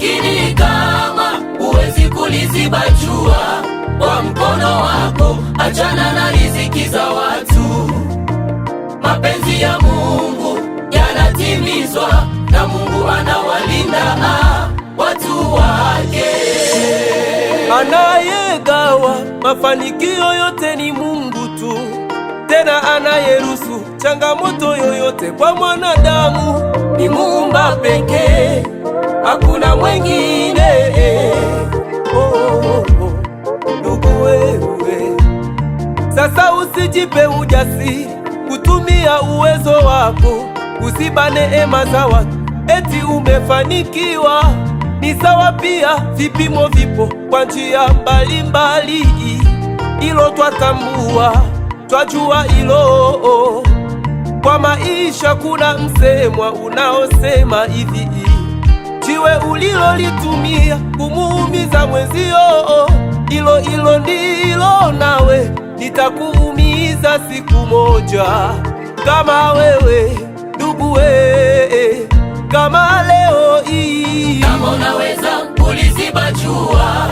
Lakini kama huwezi kuliziba jua kwa mkono wako, achana na riziki za watu. Mapenzi ya Mungu yanatimizwa na Mungu anawalinda watu wake. Anayegawa mafanikio yote ni Mungu tu, tena anayeruhusu changamoto yoyote kwa mwanadamu ni Muumba pekee, hakuna mwengine. Oh, oh, oh, ndugu wewe, sasa usijipe ujasiri kutumia uwezo wako kuziba neema za watu eti umefanikiwa. Ni sawa pia, vipimo vipo kwa njia mbalimbali, ilo twatambua, twajua ilo. Kwa maisha kuna msemwa unaosema hivi: jiwe ulilolitumia kumuumiza mwenzio, ilo ilo ndilo nawe litakuumiza siku moja. Kama wewe ndugu we, kama leo hii Kama unaweza kuliziba jua,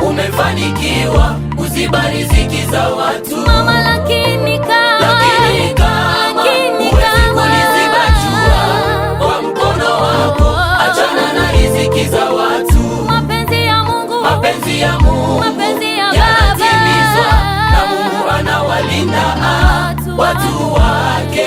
umefanikiwa kuziba riziki za watu. Mama, lakini kama Lakini kama lakini huwezi kama kuliziba jua kwa mkono wako, achana na riziki za watu. Mapenzi ya Mungu, Mapenzi ya Mungu Mapenzi ya yanatimizwa Baba. na Mungu anawalinda Watu watu wake.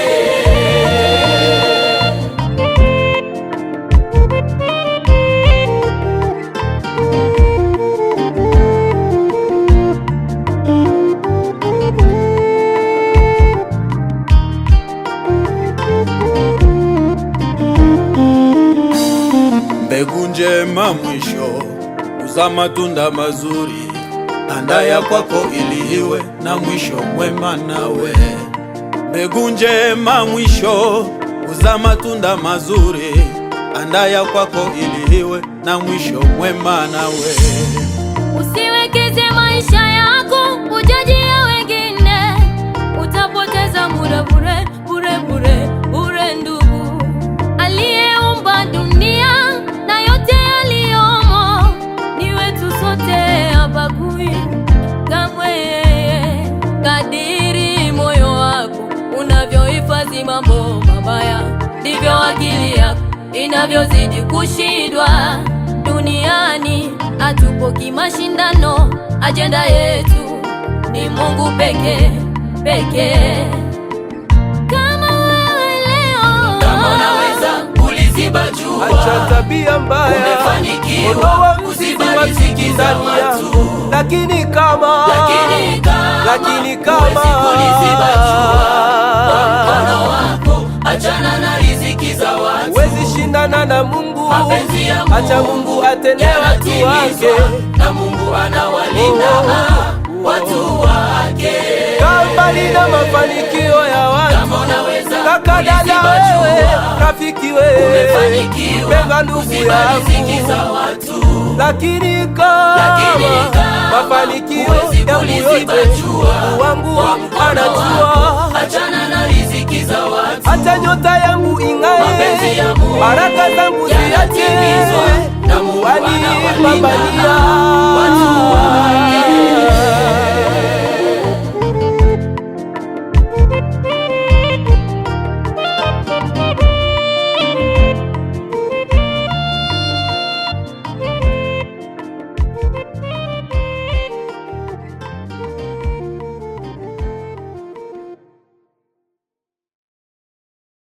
Mbegu njema mwisho uzaa matunda mazuri, andaa kwako ili iwe na mwisho mwema nawe. Mbegu njema mwisho uzaa matunda mazuri, andaa kwako ili iwe na mwisho mwema nawe. Usiwekeze maisha yako kujajia wengine, utapoteza muda bure bure bure bure. Ndugu, aliyeumba dunia na yote yaliyomo ni wetu sote, habagui kamwe yeye. Kadiri moyo wako unavyohifadhi mambo mabaya, ndivyo akili yako inavyozidi kushindwa. Duniani hatupo kimashindano, ajenda yetu ni Mungu pekee pekee. Kama wewe leo Kama unaweza kuliziba jua, acha tabia mbaya, Umefanikiwa ondoa kuziba mzizi wa riziki za ndani yako. watu. Lakini kama Lakini kama lakini kama huwezi kuliziba jua kwa mkono wako, achana na riziki za watu. huwezi shindana na Mungu, Mapenzi ya Mungu acha Mungu atende watu wake. yanatimizwa na Mungu anawalinda Oh, watu wake. Kaa mbali na mafanikio ya watu. Kama unaweza Kaka, dada, kuliziba wewe jua, rafiki, wewe umefanikiwa mpendwa ndugu kuziba riziki za yangu, watu. lakini kama Lakini kama mafanikio huwezi yangu kuliziba yote jua, Mungu wangu kwa mkono anajua, wako, achana na riziki za watu. acha nyota yangu ing'ae, Mapenzi ya Mungu baraka zangu ziache, yanatimizwa na Mungu anawalinda wanipambania watu wake.